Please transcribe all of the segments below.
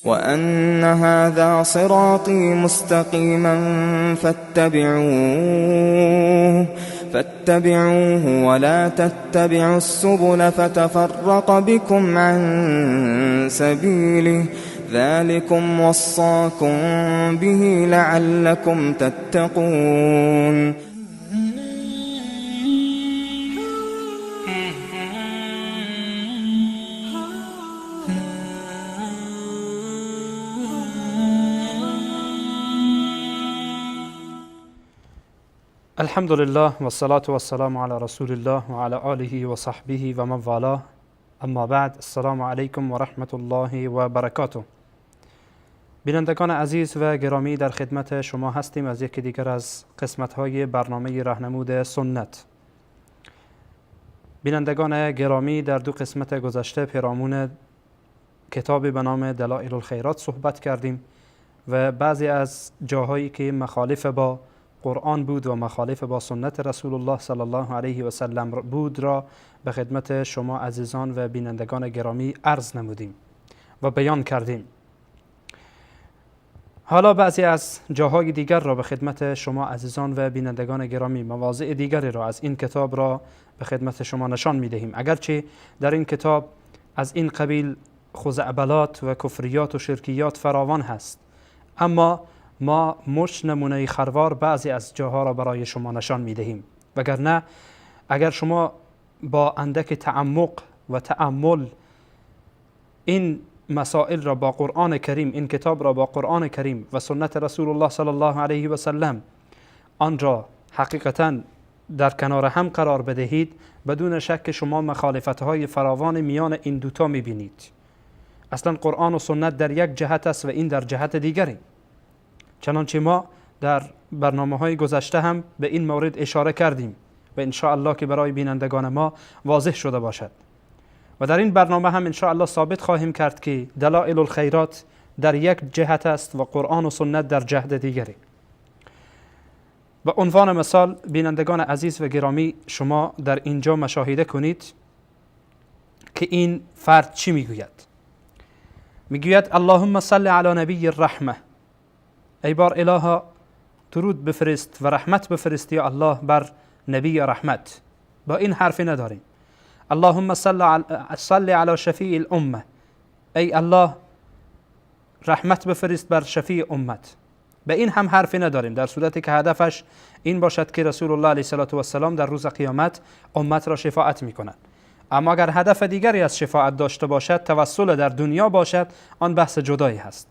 وأن هذا صراطي مستقيما فاتبعوه ولا تتبعوا السبل فتفرق بكم عن سبيله ذلكم وصاكم به لعلكم تتقون. الحمد لله والصلاة والسلام على رسول الله وعلى آله وصحبه ومن والاه. اما بعد، السلام علیکم و رحمت الله و برکاته. بینندگان عزیز و گرامی، در خدمت شما هستیم از یکی دیگر از قسمت‌های برنامه راهنمود سنت. بینندگان گرامی، در دو قسمت گذشته پیرامون کتابی به نام دلائل الخیرات صحبت کردیم و بعضی از جاهایی که مخالف با قرآن بود و مخالف با سنت رسول الله صلی الله علیه و سلم بود را به خدمت شما عزیزان و بینندگان گرامی عرض نمودیم و بیان کردیم. حالا بعضی از جاهای دیگر را به خدمت شما عزیزان و بینندگان گرامی، مواضع دیگری را از این کتاب را به خدمت شما نشان می دهیم. اگرچه در این کتاب از این قبیل خزعبلات و کفریات و شرکیات فراوان هست، اما ما مش نمونه خروار بعضی از جاها را برای شما نشان می دهیم. وگرنه اگر شما با اندک تعمق و تأمل این مسائل را با قرآن کریم، این کتاب را با قرآن کریم و سنت رسول الله صلی الله علیه و سلم آن را حقیقتا در کنار هم قرار بدهید، بدون شک شما مخالفت‌های فراوان میان این دوتا می‌بینید. اصلا قرآن و سنت در یک جهت است و این در جهت دیگری. چنانچه ما در برنامه‌های گذشته هم به این مورد اشاره کردیم و انشاءالله که برای بینندگان ما واضح شده باشد. و در این برنامه هم انشاءالله ثابت خواهیم کرد که دلائل الخیرات در یک جهت است و قرآن و سنت در جهت دیگری. به عنوان مثال بینندگان عزیز و گرامی، شما در اینجا مشاهده کنید که این فرد چی میگوید. میگوید اللهم صل علی نبی الرحمه، ای بار الها درود بفرست و رحمت بفرست یا الله بر نبی رحمت. با این حرفی نداریم. اللهم صل علی شفیع الامه، ای الله رحمت بفرست بر شفیع امت. به این هم حرفی نداریم، در صورتی که هدفش این باشد که رسول الله علیه الصلاة والسلام در روز قیامت امت را شفاعت میکند. اما اگر هدف دیگری از شفاعت داشته باشد، توسل در دنیا باشد، آن بحث جدایی هست.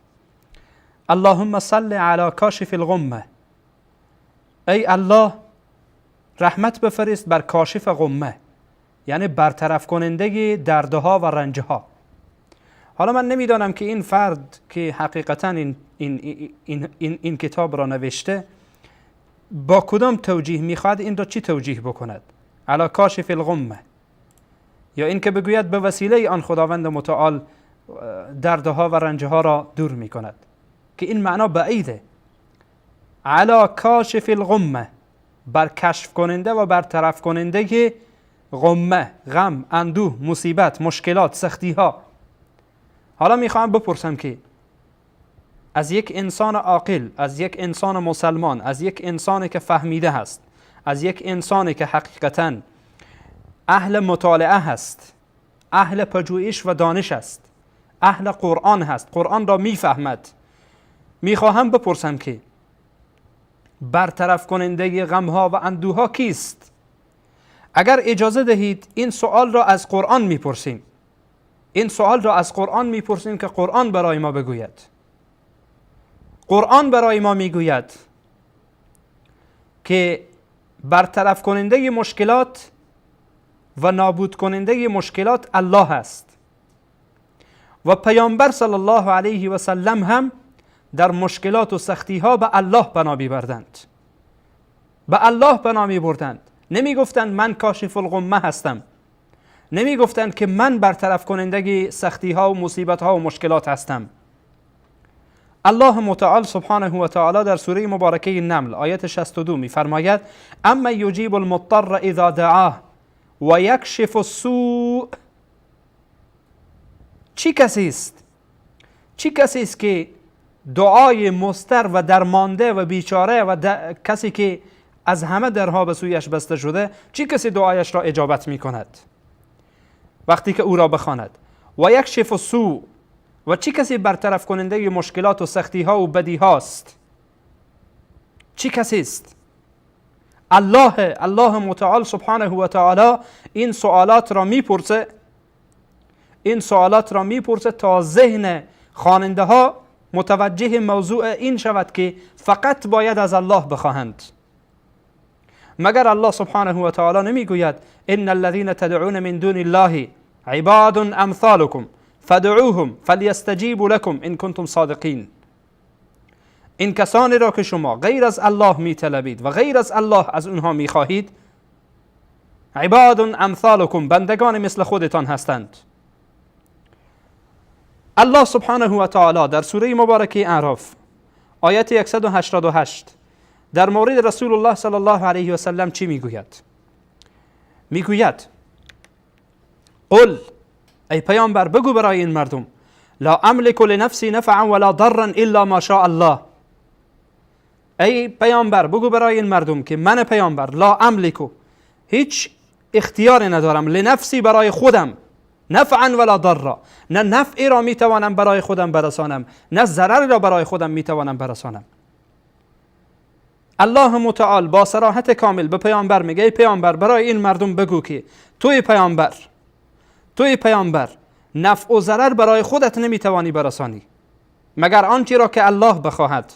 اللهم صل علی کاشف الغمه، ای الله رحمت بفرست بر کاشف غمه، یعنی برطرف کننده دردها و رنجها. حالا من نمیدانم که این فرد که حقیقتا این کتاب را نوشته با کدام توجیه میخواد این را چی توجیه بکند؟ علی کاشف الغمه، یا این که بگوید به وسیله آن خداوند متعال دردها و رنجها را دور میکند، که این معنا بعیده. علی کاشف الغمه، بر کشف کننده و برطرف کننده غمه، غم، اندوه، مصیبت، مشکلات، سختی ها. حالا میخوام بپرسم که از یک انسان عاقل، از یک انسان مسلمان، از یک انسانی که فهمیده هست، از یک انسانی که حقیقتاً اهل مطالعه هست، اهل پژوهش و دانش است، اهل قرآن هست، قرآن را میفهمد، میخواهم بپرسم که برطرف کننده غمها و اندوها کیست؟ اگر اجازه دهید این سوال را از قرآن میپرسیم. این سوال را از قرآن میپرسیم که قرآن برای ما بگوید. قرآن برای ما میگوید که برطرف کننده مشکلات و نابود کننده مشکلات الله است. و پیامبر صلی الله علیه و سلم هم در مشکلات و سختی ها به الله پناه می‌بردند. به الله پناه می‌بردند. نمی‌گفتند من کاشف الغمه هستم، نمی‌گفتند که من برطرف کنندگی سختی ها و مصیبت ها و مشکلات هستم. الله متعال سبحانه و تعالی در سوره مبارکه نمل آیت 62 می‌فرماید: اما یجیب المضطر اذا دعاه و یکشف السوء. چی کسی است؟ چی کسی است که دعای مضطر و درمانده و بیچاره و کسی که از همه درها به سویش بسته شده، چی کسی دعایش را اجابت می کند وقتی که او را بخواند؟ و یکشف السوء، و چی کسی برطرف کننده مشکلات و سختی ها و بدی هاست؟ چی کسی است؟ الله متعال سبحانه و تعالی این سوالات را میپرسه، این سوالات را میپرسه تا ذهن خواننده ها متوجه موضوع این شود که فقط باید از الله بخواهند. مگر الله سبحانه و تعالی نمیگوید ان الذين تدعون من دون الله عباد امثالكم فدعوهم فلیستجیبوا لكم ان کنتم صادقین. این کسانی را که شما غیر از الله میطلبید و غیر از الله از اونها میخواهید، عباد امثالکم، بندگان مثل خودتان هستند. الله سبحانه و تعالی در سوره مبارکه اعراف آیت 188 در مورد رسول الله صلی الله علیه و سلم چی میگوید؟ میگوید قل، ای پیامبر بگو برای این مردم، لا املک لنفسی نفعا ولا ضرا الا ما شاء الله. ای پیامبر بگو برای این مردم که من پیامبر لا املکو، هیچ اختیاری ندارم، لنفسی برای خودم، نفعا ولا ضرا، نه نفعی را میتوانم برای خودم برسانم، نه ضرر را برای خودم میتوانم برسانم. الله متعال با صراحت کامل به پیامبر میگه ای پیامبر برای این مردم بگو که توی پیامبر، توی پیامبر نفع و ضرر برای خودت نمیتوانی برسانی مگر آنچه را که الله بخواهد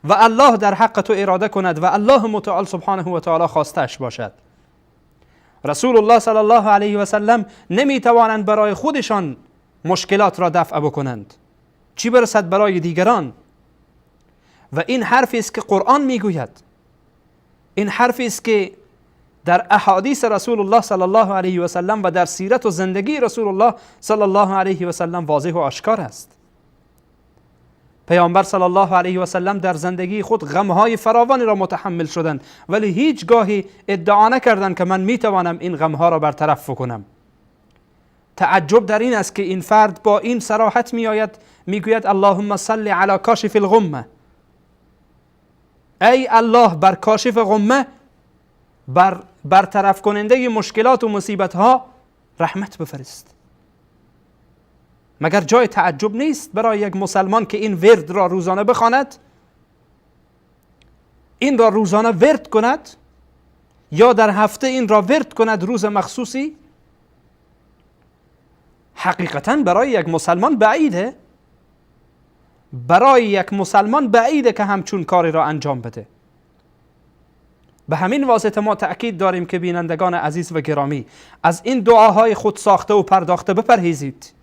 و الله در حق تو اراده کند و الله متعال سبحانه و تعالی خواستش باشد. رسول الله صلی الله علیه و سلم نمیتوانند برای خودشان مشکلات را دفع بکنند، چی برسد برای دیگران. و این حرفی است که قرآن میگوید، این حرفی است که در احادیث رسول الله صلی الله علیه و سلم و در سیرت و زندگی رسول الله صلی الله علیه و سلم واضح و آشکار است. پیامبر صلی الله علیه و سلم در زندگی خود غمهای فراوانی را متحمل شدند، ولی هیچ گاهی ادعا نکردند که من میتوانم این غمها را برطرف کنم. تعجب در این است که این فرد با این صراحت میآید میگوید اللهم صل علی کاشف الغمه، ای الله بر کاشف غمه، بر برطرف کننده مشکلات و مصیبت ها رحمت بفرست. مگر جای تعجب نیست برای یک مسلمان که این ورد را روزانه بخواند، این را روزانه ورد کند، یا در هفته این را ورد کند روز مخصوصی؟ حقیقتا برای یک مسلمان بعیده، برای یک مسلمان بعیده که همچون کاری را انجام بده. به همین واسطه ما تأکید داریم که بینندگان عزیز و گرامی از این دعاهای خود ساخته و پرداخته بپرهیزید،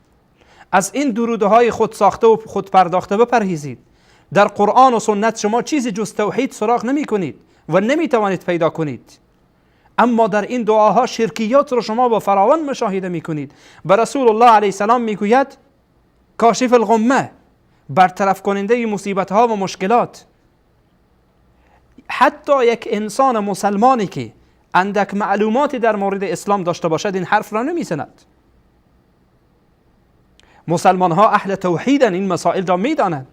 از این درودهای خود ساخته و خود پرداخته بپرهیزید. در قرآن و سنت شما چیزی جز توحید سراغ نمی کنید و نمی توانید پیدا کنید، اما در این دعاها شرکیات رو شما با فراوان مشاهده می کنید. به رسول الله علیه السلام می گوید کاشف الغمه، برطرف کننده مصیبت ها و مشکلات. حتی یک انسان مسلمانی که اندک معلوماتی در مورد اسلام داشته باشد این حرف را نمیزند. مسلمان ها اهل توحیدن، این مسائل را میدانند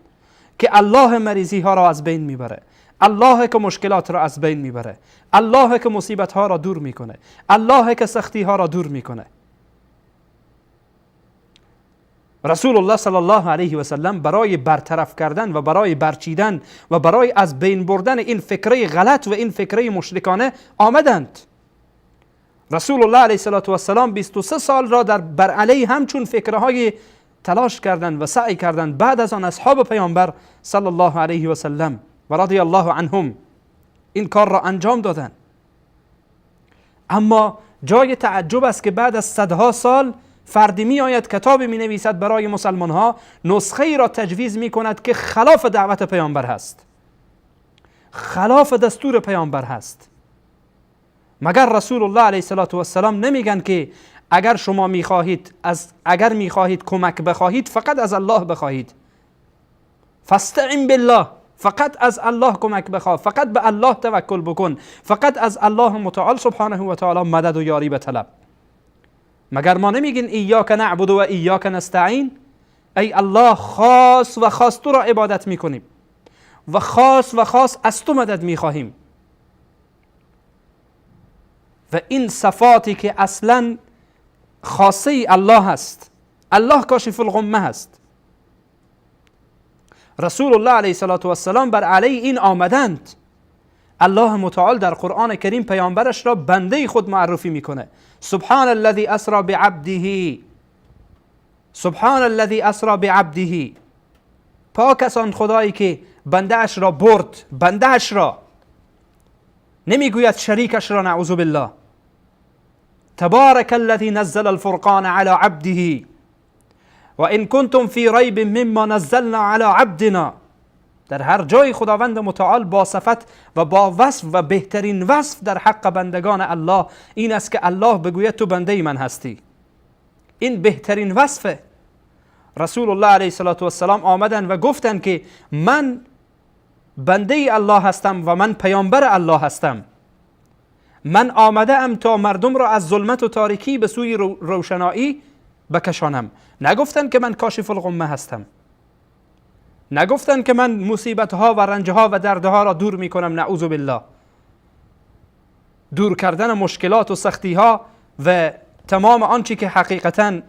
که الله مریضی ها را از بین میبره، الله که مشکلات را از بین میبره، الله که مصیبت ها را دور میکنه، الله که سختی ها را دور میکنه. رسول الله صلی الله علیه و سلم برای برطرف کردن و برای برچیدن و برای از بین بردن این فکره غلط و این فکره مشرکانه آمدند. رسول الله علیه السلام 23 سال را در بر علیه همچون فکرهای تلاش کردند و سعی کردند. بعد از آن اصحاب پیامبر صلی الله علیه و سلم و رضی الله عنهم این کار را انجام دادند. اما جای تعجب است که بعد از صدها سال فردی می آید کتابی می نویسد برای مسلمان ها، نسخه ای را تجویز می کند که خلاف دعوت پیامبر هست، خلاف دستور پیامبر هست. مگر رسول الله علیه الصلاة والسلام نمیگن که اگر شما میخواهید اگر میخواهید کمک بخواهید فقط از الله بخواهید، فاستعن بالله، فقط از الله کمک بخواه، فقط به الله توکل بکن، فقط از الله متعال سبحانه و تعالی مدد و یاری بطلب. مگر ما نمیگین ایاک نعبد و ایاک نستعین؟ ای الله خاص و خاص تو را عبادت میکنیم و خاص و خاص از تو مدد میخواهیم. و این صفاتی که اصلا خاصه الله هست، الله کاشف الغمه هست. رسول الله علیه الصلاة والسلام بر علیه این آمدند. الله متعال در قرآن کریم پیامبرش را بنده خود معرفی میکنه. سبحان الذی اسری بعبده، سبحان الذی اسری بعبده، پاک است آن خدایی که بنده اش را برد، بنده اش را، نمیگوید شریکش را، نعوذ بالله. تبارک الذی نزل الفرقان علی عبده و ان کنتم فی ریب مما نزلنا علی عبدنا. در هر جای خداوند متعال با صفت و با وصف و بهترین وصف در حق بندگان الله این است که الله بگوید تو بنده من هستی. این بهترین وصفه. رسول الله علیه الصلاة والسلام آمدن و گفتند که من بنده الله هستم و من پیامبر الله هستم. من آمده ام تا مردم را از ظلمت و تاریکی به سوی روشنایی بکشانم. نگفتند که من کاشف الغمه هستم، نگفتند که من مصیبت ها و رنج ها و دردها را دور می کنم، نعوذ بالله. دور کردن مشکلات و سختی ها و تمام آنچه که حقیقتا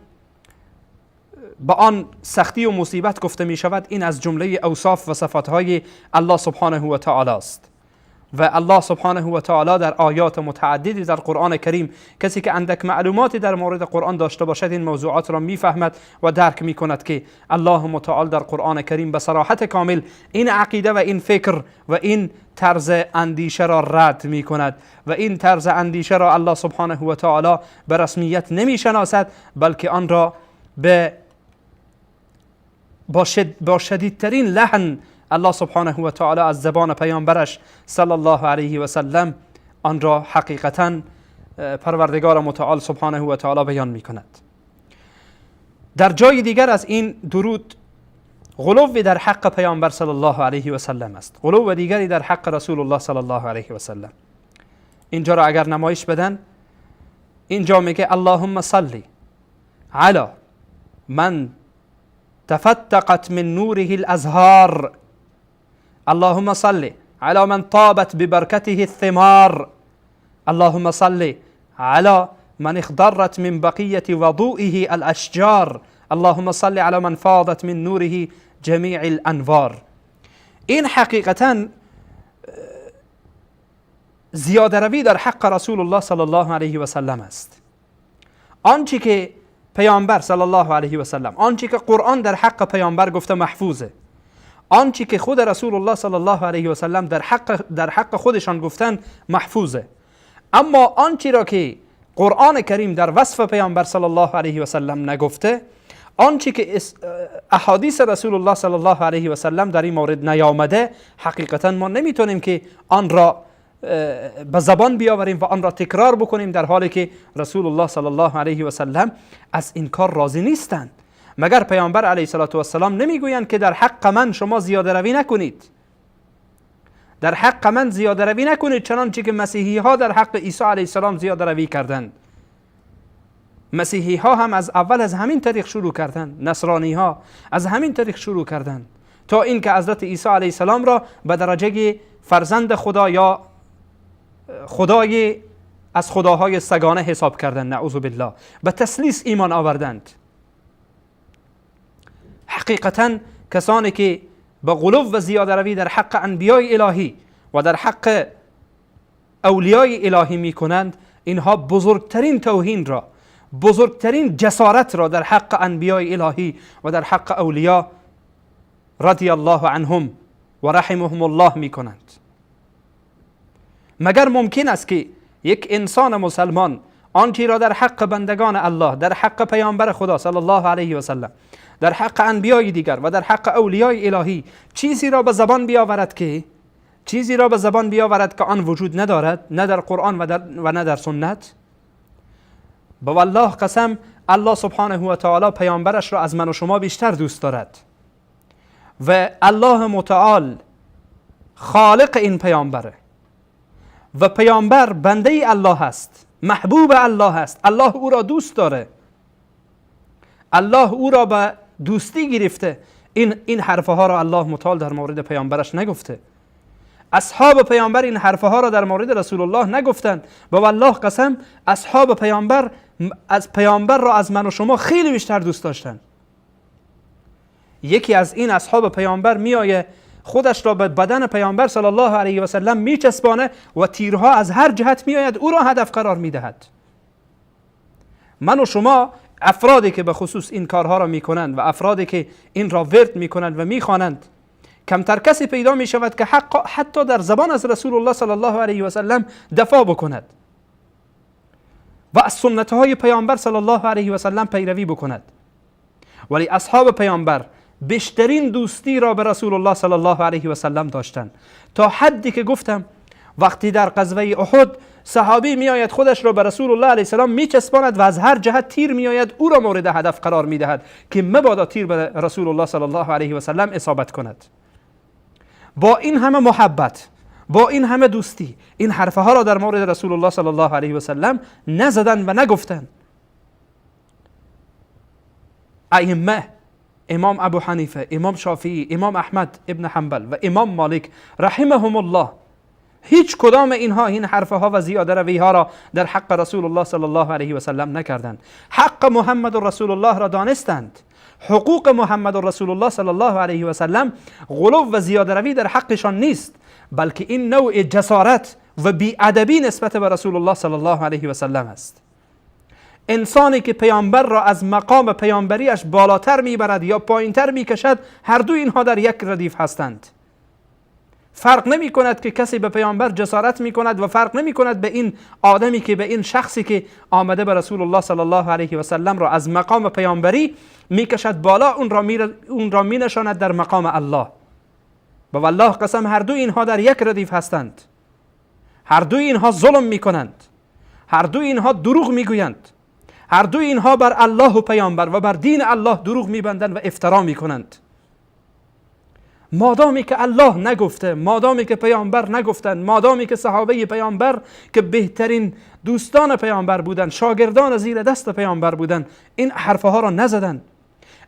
به آن سختی و مصیبت گفته می شود، این از جمله اوصاف و صفات های الله سبحانه و تعالی است. و الله سبحانه و تعالی در آیات متعددی در قرآن کریم، کسی که اندک معلوماتی در مورد قرآن داشته باشد این موضوعات را میفهمد و درک میکند که الله متعال در قرآن کریم به صراحت کامل این عقیده و این فکر و این طرز اندیشه را رد میکند و این طرز اندیشه را الله سبحانه و تعالی به رسمیت نمیشناسد، بلکه آن را به با شدیدترین لحن الله سبحانه و تعالی از زبان پیامبرش صلی الله علیه و سلم آن را حقیقتا پروردگار متعال سبحانه و تعالی بیان می کند. در جای دیگر از این درود غلو در حق پیامبر صلی الله علیه و سلم است، غلو دیگری در حق رسول الله صلی الله علیه و سلم. اینجا را اگر نمایش بدن، اینجا میگه اللهم صل علی من تفتقت من نوره الازهار، اللهم صل على من طابت ببركته الثمار، اللهم صل على من اخضرت من بقية وضوئه الأشجار، اللهم صل على من فاضت من نوره جميع الأنوار. این حقیقتا زیاده روی در حق رسول الله صلی الله علیه و سلم است. آنچه که پیامبر صلی الله علیه و سلم، آنچه که قرآن در حق پیامبر گفته محفوظه، آنچه که خود رسول الله صلی الله علیه و سلم در حق خودشان گفتن محفوظه. اما آنچه را که قرآن کریم در وصف پیامبر صلی الله علیه و سلم نگفته، آنچه که احادیث رسول الله صلی الله علیه و سلم در این مورد نیامده، حقیقتا ما نمیتونیم که آن را به زبان بیاوریم و آن را تکرار بکنیم، در حالی که رسول الله صلی الله علیه و سلم از این کار راضی نیستند. مگر پیامبر علیه الصلاة والسلام نمیگویند که در حق من شما زیاده روی نکنید، در حق من زیاده روی نکنید، چنانچه که مسیحی ها در حق عیسی علیه السلام زیاده روی کردند. مسیحی ها هم از اول از همین طریق شروع کردند، نصرانی ها از همین طریق شروع کردند تا اینکه حضرت عیسی علیه السلام را به درجه فرزند خدا یا خدای از خداهای سگانه حساب کردند، نعوذ بالله، به تثلیث ایمان آوردند. حقیقتا کسانی که به غلو و زیاده روی در حق انبیای الهی و در حق اولیای الهی میکنند، اینها بزرگترین توهین را، بزرگترین جسارت را در حق انبیای الهی و در حق اولیا رضی الله عنهم و رحمهم الله میکنند. مگر ممکن است که یک انسان مسلمان آنچه را در حق بندگان الله، در حق پیامبر خدا صلی الله علیه و سلم، در حق انبیای دیگر و در حق اولیای الهی چیزی را به زبان بیاورد که چیزی را به زبان بیاورد که آن وجود ندارد، نه در قرآن و نه در سنت، به والله قسم الله سبحانه و تعالی پیامبرش را از من و شما بیشتر دوست دارد و الله متعال خالق این پیامبره و پیامبر بنده الله است، محبوب الله است، الله او را دوست داره، الله او را به دوستی گرفته. این حرفها را الله متعال در مورد پیامبرش نگفته. اصحاب پیامبر این حرفها را در مورد رسول الله نگفتند. به والله قسم اصحاب پیامبر از پیامبر را از من و شما خیلی بیشتر دوست داشتند. یکی از این اصحاب پیامبر میآیه خودش را به بدن پیامبر صلی الله علیه و سلم میچسبانه و تیرها از هر جهت میآید او را هدف قرار میدهد. من و شما افرادی که به خصوص این کارها را میکنند و افرادی که این را ورد میکنند و میخوانند، کمتر کسی پیدا می شود که حتی در زبان از رسول الله صلی الله علیه و سلم دفاع بکند و از سنت های پیامبر صلی الله علیه و سلم پیروی بکند. ولی اصحاب پیامبر بیشترین دوستی را به رسول الله صلی الله علیه و سلم داشتند، تا حدی که گفتم وقتی در غزوه احد صحابی میآید خودش را به رسول الله علیه السلام میچسباند و از هر جهت تیر میآید او را مورد هدف قرار میدهد که مبادا تیر به رسول الله صلی الله علیه و سلم اصابت کند. با این همه محبت، با این همه دوستی، این حرفها را در مورد رسول الله صلی الله علیه و سلم نزدن و نگفتن. ائمه، امام ابو حنیفه، امام شافعی، امام احمد ابن حنبل و امام مالک رحمهم الله، هیچ کدام اینها این حرفها و زیاده رویها را در حق رسول الله صلی الله علیه و سلم نکردند. حق محمد رسول الله را دانستند. حقوق محمد رسول الله صلی الله علیه و سلم غلو و زیاده روی در حقشان نیست، بلکه این نوع جسارت و بی‌ادبی نسبت به رسول الله صلی الله علیه و سلم است. انسانی که پیامبر را از مقام پیامبریش بالاتر میبرد یا پایینتر میکشد، هر دو اینها در یک ردیف هستند. فرق نمی کند که کسی به پیامبر جسارت می کند و فرق نمی کند به این آدمی که به این شخصی که آمده به رسول الله صلی الله علیه و سلم را از مقام پیامبری میکشد بالا، اون را می نشاند در مقام الله. به والله قسم هر دو اینها در یک ردیف هستند. هر دو اینها ظلم می کنند، هر دو اینها دروغ می گویند، هر دو اینها بر الله و پیامبر و بر دین الله دروغ می بندند و افترا می کنند. مادامی که الله نگفته، مادامی که پیامبر نگفتند، مادامی که صحابه پیامبر که بهترین دوستان پیامبر بودند، شاگردان زیر دست پیامبر بودند، این حرفها را نزدند.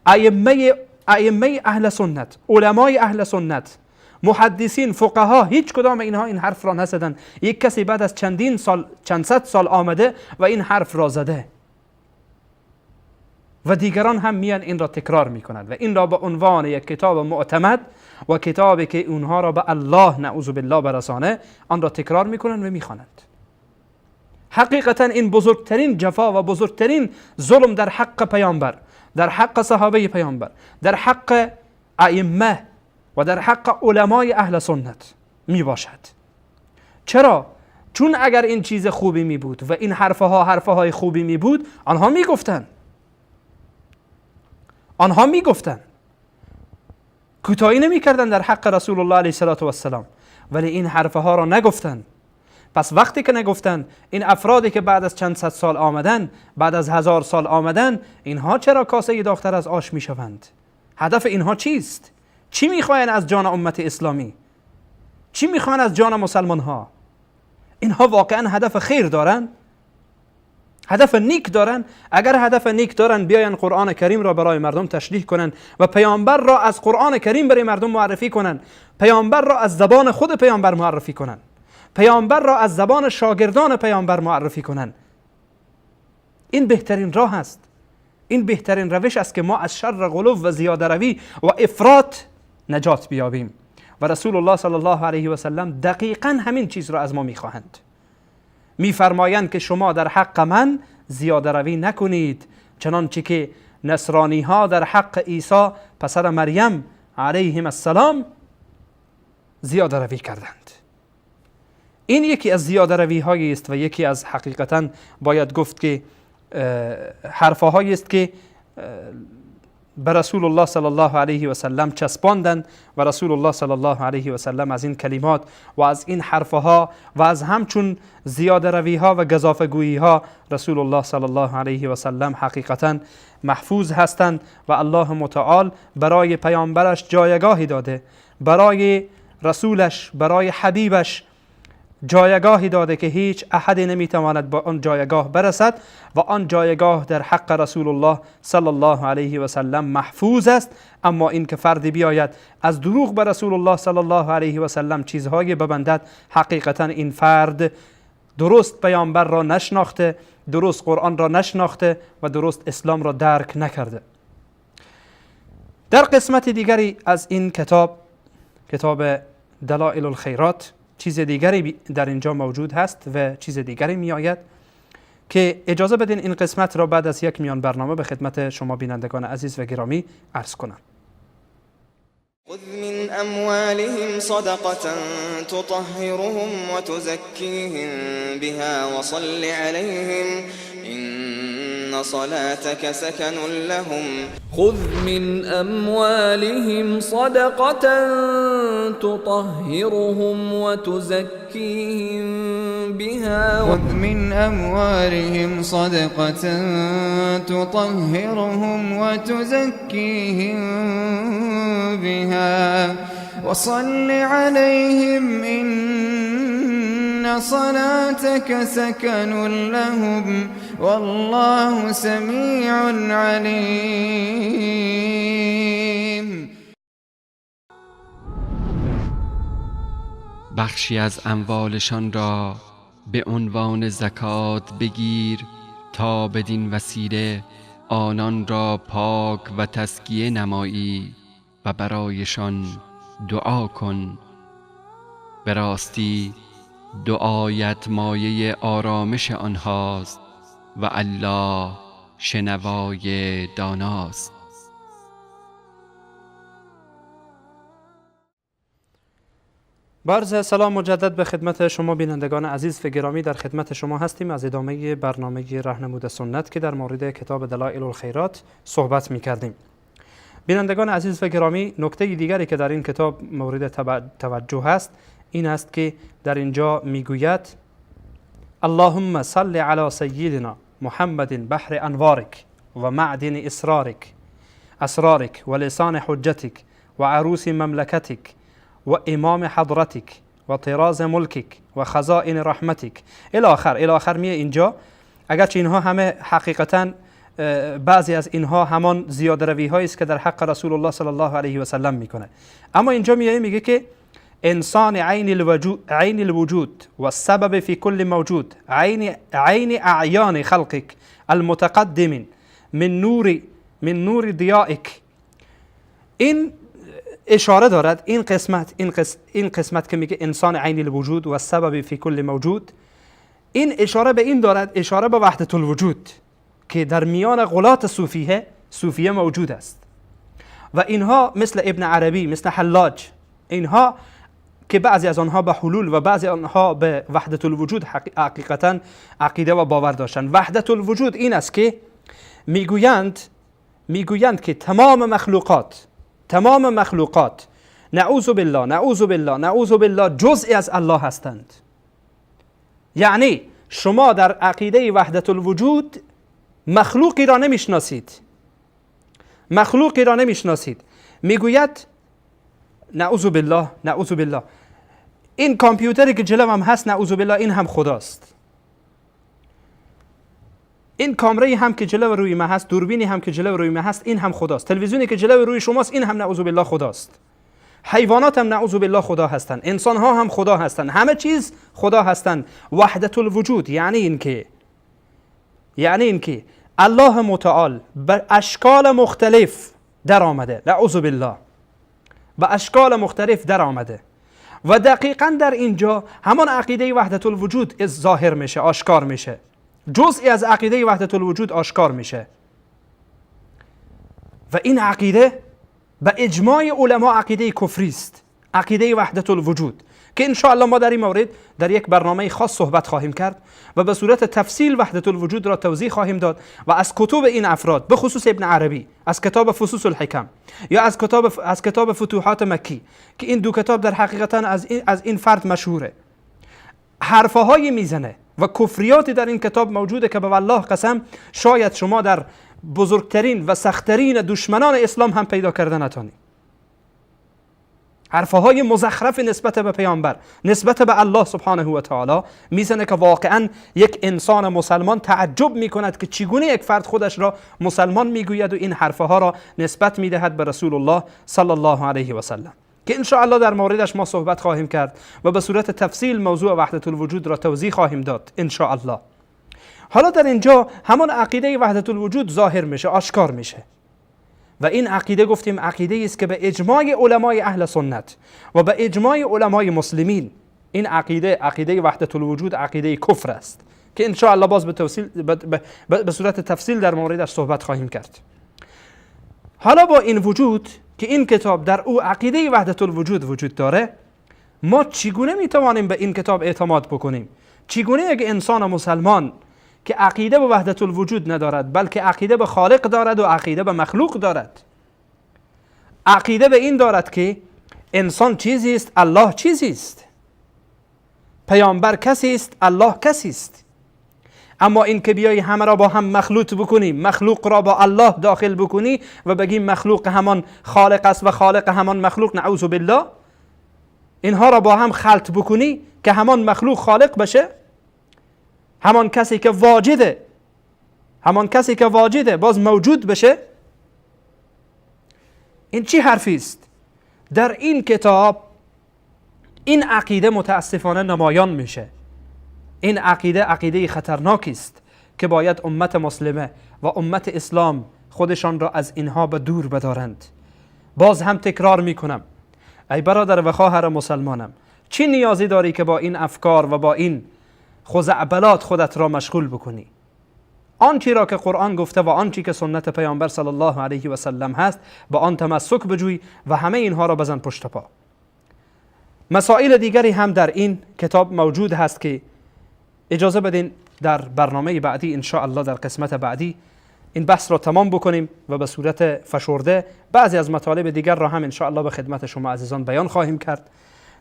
ائمه اهل سنت، علمای اهل سنت، محدثین، فقها، هیچ کدام اینها این حرف را نزدند. یک کسی بعد از چندین سال، چند صد سال آمده و این حرف را زده و دیگران هم میان این را تکرار میکنند و این را به عنوان یک کتاب معتمد و کتابی که اونها را به الله نعوذ بالله برسانه، آن را تکرار میکنند و میخوانند. حقیقتا این بزرگترین جفا و بزرگترین ظلم در حق پیامبر، در حق صحابه پیامبر، در حق ائمه و در حق علمای اهل سنت میباشد. چرا؟ چون اگر این چیز خوبی میبود و این حرفها حرفهای خوبی میبود، آنها میگفتند، آنها میگفتند، کوتاهی نمیکردند در حق رسول الله علیه الصلاة والسلام، ولی این حرفها را نگفتند. پس وقتی که نگفتند، این افرادی که بعد از چند صد سال آمدن، بعد از 1000 سال آمدن، اینها چرا کاسه داغ‌تر از آش میشوند؟ هدف اینها چیست؟ چی میخواهند از جان امت اسلامی؟ چی میخواهند از جان مسلمان ها؟ اینها واقعا هدف خیر دارند؟ هدف نیک دارن؟ اگر هدف نیک دارن، بیاین قرآن کریم را برای مردم تشریح کنن و پیامبر را از قرآن کریم برای مردم معرفی کنن، پیامبر را از زبان خود پیامبر معرفی کنن، پیامبر را از زبان شاگردان پیامبر معرفی کنن. این بهترین راه است، این بهترین روش است که ما از شر غلو و زیاده روی و افراط نجات بیابیم. و رسول الله صلی الله علیه و سلم دقیقاً همین چیز را از ما میخواهند. میفرمایند که شما در حق من زیاده روی نکنید، چنانچه که نصرانی ها در حق عیسی پسر مریم علیهم السلام زیاده روی کردند. این یکی از زیاده روی هایی است و یکی از حقیقتا باید گفت که حرفهایی است که به رسول الله صلی الله علیه و سلم چسباندند و رسول الله صلی الله علیه و سلم از این کلمات و از این حرفها و از همچون زیاده روی ها و گزافه گویی ها رسول الله صلی الله علیه و سلم حقیقتا محفوظ هستند و الله متعال برای پیامبرش جایگاهی داده، برای رسولش، برای حبیبش جایگاهی داده که هیچ احدی نمیتواند با آن جایگاه برسد و آن جایگاه در حق رسول الله صلی الله علیه و سلم محفوظ است. اما این که فردی بیاید از دروغ به رسول الله صلی الله علیه و سلم چیزهایی ببندد، حقیقتا این فرد درست پیامبر را نشناخته، درست قرآن را نشناخته و درست اسلام را درک نکرده. در قسمت دیگری از این کتاب، کتاب دلائل الخیرات، چیز دیگری در اینجا موجود هست و چیز دیگری می آید که اجازه بدین این قسمت را بعد از یک میان برنامه به خدمت شما بینندگان عزیز و گرامی عرض کنم. خذ من أموالهم صدقة تطهرهم وتزكيهم بها وصل عليهم إن صلاتك سكن لهم. خذ من أموالهم صدقة تطهرهم وتزكيهم بها. خذ من أموالهم صدقة تطهرهم وتزكيهم بها وصل عليهم إن صلاتك سكن لهم والله سميع عليم. بخشی از اموالشان را به عنوان زکات بگیر تا بدین وسیله آنان را پاک و تزکیه نمایی و برایشان دعا کن. به راستی دعایت مایه آرامش آنهاست و الله شنوای داناست. با عرض سلام مجدد به خدمت شما بینندگان عزیز و گرامی، در خدمت شما هستیم از ادامه برنامه رهنمود سنت که در مورد کتاب دلائل الخیرات صحبت می کردیم. بینندگان عزیز و گرامی، نکته دیگری که در این کتاب مورد توجه است این است که در اینجا میگوید اللهم صل علی سیدنا محمد بحر انوارک و معدن اسرارک و لسان حجتک و عروس مملکتک و امام حضرتک و طراز ملکک و خزائن رحمتک الی آخر. الی آخر میه اینجا. اگرچه اینها همه حقیقتا بعضی از اینها همان زیاده روی هایی است که در حق رسول الله صلی الله علیه و سلم میکنه، اما اینجا میه میگه که انسان عین الوجود و السبب فی کل موجود، عین اعیان خلقک المتقدم من نور ضیائک. این اشاره دارد این قسمت، این قسمت که میگه انسان عین الوجود و السبب فی کل موجود، این اشاره به این دارد، اشاره به وحدت الوجود که در میان غلات صوفیه موجود است و اینها مثل ابن عربی، مثل حلاج، اینها که بعضی از آنها به حلول و بعضی آنها به وحدت الوجود حقیقتا عقیده و باور داشتند. وحدت الوجود این است که میگویند که تمام مخلوقات نعوذ بالله نعوذ بالله نعوذ بالله جزئی از الله هستند. یعنی شما در عقیده وحدت الوجود مخلوقی را نمیشناسید، مخلوقی را نمیشناسید. میگوید نعوذ بالله نعوذ بالله این کامپیوتری که جلوم هست نعوذ بالله این هم خداست، این کامره‌ای هم که جلو روی من هست، دوربینی هم که جلو روی من هست، این هم خداست، تلویزیونی که جلو روی شماست این هم نعوذ بالله خداست، حیوانات هم نعوذ بالله خدا هستند، انسان ها هم خدا هستند، همه چیز خدا هستند. وحدت الوجود یعنی این که الله متعال به اشکال مختلف در آمده، نعوذ بالله به اشکال مختلف در آمده و دقیقا در اینجا همان عقیده وحدت الوجود ظاهر میشه، آشکار میشه، جزئی از عقیده وحدت الوجود آشکار میشه و این عقیده به اجماع علما عقیده کفری است، عقیده وحدت الوجود که انشاءالله ما در این مورد در یک برنامه خاص صحبت خواهیم کرد و به صورت تفصیل وحدت الوجود را توضیح خواهیم داد و از کتب این افراد، به خصوص ابن عربی، از کتاب فصوص الحکم یا از کتاب فتوحات مکی، که این دو کتاب در حقیقتا از این فرد مشهوره، حرفهای میزنه و کفریاتی در این کتاب موجوده که به والله قسم شاید شما در بزرگترین و سختترین دشمنان اسلام هم پیدا کرده نتانی. حرفهای مزخرف نسبت به پیامبر، نسبت به الله سبحانه و تعالی میزنه که واقعا یک انسان مسلمان تعجب میکند که چگونه یک فرد خودش را مسلمان میگوید و این حرفها را نسبت میدهد به رسول الله صلی الله علیه و سلم، که انشاءالله در موردش ما صحبت خواهیم کرد و به صورت تفصیل موضوع وحدت الوجود را توضیح خواهیم داد انشاءالله. حالا در اینجا همان عقیده وحدت الوجود ظاهر میشه، آشکار میشه و این عقیده گفتیم عقیده است که به اجماع علمای اهل سنت و به اجماع علمای مسلمین این عقیده، عقیده وحدت الوجود، عقیده کفر است که انشاءالله باز به صورت تفصیل در موردش صحبت خواهیم کرد. حالا با این وجود که این کتاب در او عقیده وحدت الوجود وجود داره، ما چگونه میتوانیم به این کتاب اعتماد بکنیم؟ چگونه یک انسان مسلمان که عقیده به وحدت الوجود ندارد، بلکه عقیده به خالق دارد و عقیده به مخلوق دارد، عقیده به این دارد که انسان چیزی است، الله چیزی است، پیامبر کسی است، الله کسی است، اما این که بیای همه را با هم مخلوط بکنی، مخلوق را با الله داخل بکنی و بگی مخلوق همان خالق است و خالق همان مخلوق، نعوذ بالله، اینها را با هم خلط بکنی که همان مخلوق خالق بشه، همان کسی که واجده، همان کسی که واجده باز موجود بشه، این چی حرفی است؟ در این کتاب این عقیده متاسفانه نمایان میشه. این عقیده عقیده خطرناکی است که باید امت مسلمه و امت اسلام خودشان را از اینها به دور بدارند. باز هم تکرار میکنم، ای برادر و خواهر مسلمانم، چی نیازی داری که با این افکار و با این خزعبلات خودت را مشغول بکنی؟ آنچی را که قرآن گفته و آنچی که سنت پیامبر صلی الله علیه و سلم هست با آن تمسک بجوی و همه اینها را بزن پشت پا. مسائل دیگری هم در این کتاب موجود هست که اجازه بدین در برنامه بعدی انشاءالله در قسمت بعدی این بحث را تمام بکنیم و به صورت فشرده بعضی از مطالب دیگر را هم انشاءالله به خدمت شما عزیزان بیان خواهیم کرد.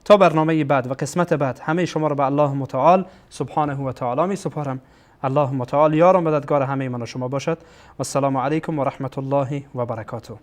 تا برنامه بعد و قسمت بعد همه شما را به الله متعال سبحانه و تعالی می سپارم. الله متعال یار و مددگار همه من و شما باشد. و السلام علیکم و رحمت الله و برکاته.